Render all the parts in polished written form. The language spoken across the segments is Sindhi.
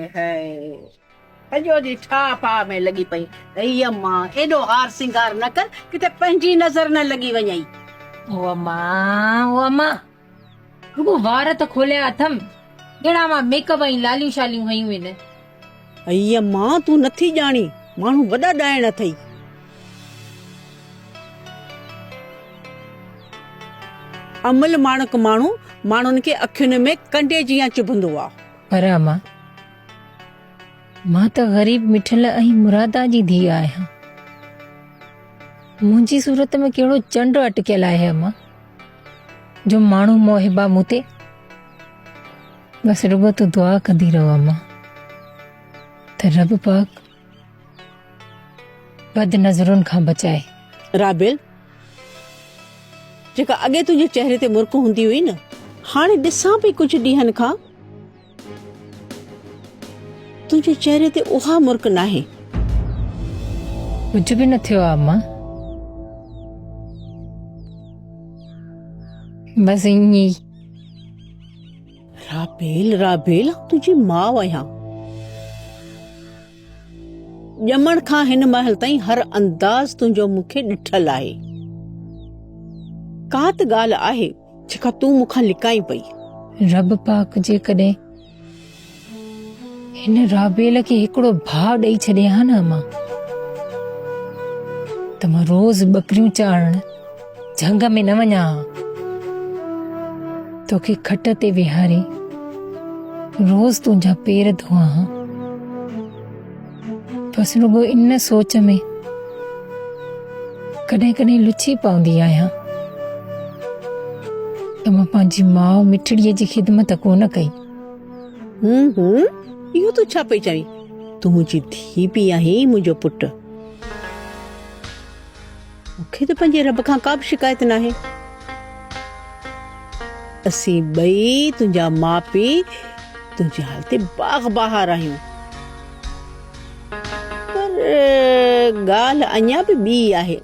هاء سڄو ڏينهن ٺاهه پاهه ۾ لڳي پئي. ائي امان ايڏو هار سينگار نه ڪر ڪٿي پنهنجي نظر نه لڳي وڃئي. او امان او امان رڳو وار ته کوليا اٿم ڪهڙا مان ميڪ اپ ۽ لاليون شاليون هنيون آهن. ائي امان تون نٿي ڄاڻين ماڻهو وڏا ڏائڻ اٿئي. امل ماڻڪ ماڻهو ماڻهن کي اکين ۾ ڪنڊي جيان چڀندو آ. پر امان، مان ته غريب مٺل ۽ مرادا جي ڌيء آهيان. منهنجي صورت ۾ ڪهڙو چنڊ اٽڪيل آهي امان، جو ماڻهو موهبا مون تي. بس رڳو تون دعا ڪندي رهه امان ته رب پاڪ بد نظرن کان بچائي. رابيل، جيڪا اڳي تنهنجي چهري تي مرڪ هوندي هئي نه، هاڻي ڏسان پئي ڪجهه ڏينهن کان تنهنجي چهري تي اها مرڪ ناهي. ڪجهه به نه ٿيو آ امان. بس ائين ئي. رابيل، رابيل، آئون تنهنجي ماء آهيان. ڄمڻ کان هن مهل تائين هر انداز تنهنجو مون کي ڏٺل آهي. ڪا ته ڳالهه آهي جيڪا تون مون کان لڪائين پئي. رب پاڪ جيڪڏهن هن رابيل کي هڪڙو ڀاء ڏئي ڇڏي ها نه امان ته مان روز ٻڪريون چاڙهڻ جهنگ ۾ نه وڃان ها. توکي کٽ تي ويهاري روز تنهنجا پير ڌوئان ها. بس رڳو ان سوچ ۾ ڪڏهن ڪڏهن لڇي پوندي آهيان ته مان پنهنجي ماء مٺڙيء جي خدمت ڪونه ڪئي. هون هون، اهو تون ڇا پئي چوين؟ تون منهنجي ڌيء به آهين، منهنجو پٽ. مون کي ته پنهنجي رب کان ڪا به شڪايت ناهي. اسين ٻئي تنهنجا ماء پيء تنهنجي حال تي باغ بهار آهيون. پر ڳالهه اڃا به ٻي آهي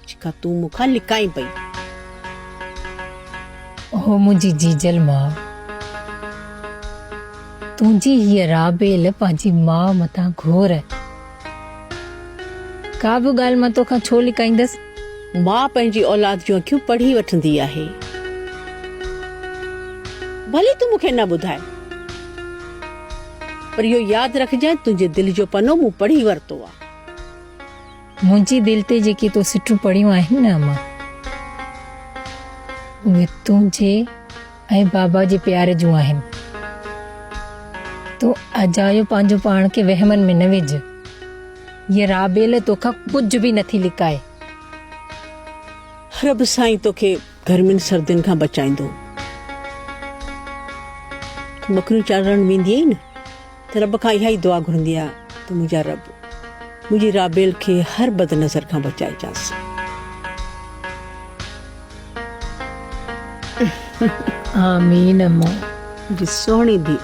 جيڪا تون مون کان لڪائين پئي. او منهنجي جيجل ماء! تنهنجي هيء رابيل پنهنجي ماء مٿان گهور. ڪا به ڳالهه مان توکان ڇو لڪائيندس؟ ماء پنهنجي اولاد جون اکيون پڙهي وٺندي آهي. ڀلي تون مون کي نه ٻڌاء، پر اهو ياد رکجانء تنهنجي دل جو پنو مون پڙهي ورتو آ. منهنجي دل تي جيڪي تو سٽون پڙهيون آهن نه امان، اهي تنهنجي ۽ بابا جي پيار جون آهن. تون اجايو پنهنجو پاڻ کي وهمن ۾ نه وجهه. هيء رابيل توکان ڪجهه به نٿي لڪائي. رب سائين توکي گرمين سردين کان بچائيندو. تون ٻڪريون چارڻ ويندي آهين نه ته رب کان اها ئي دعا گهرندي آهيان ته منهنجا رب منهنجي رابيل کي هر بد نظر کان بچائجانس. آمين امان. منهنجي سهڻي ڌيء.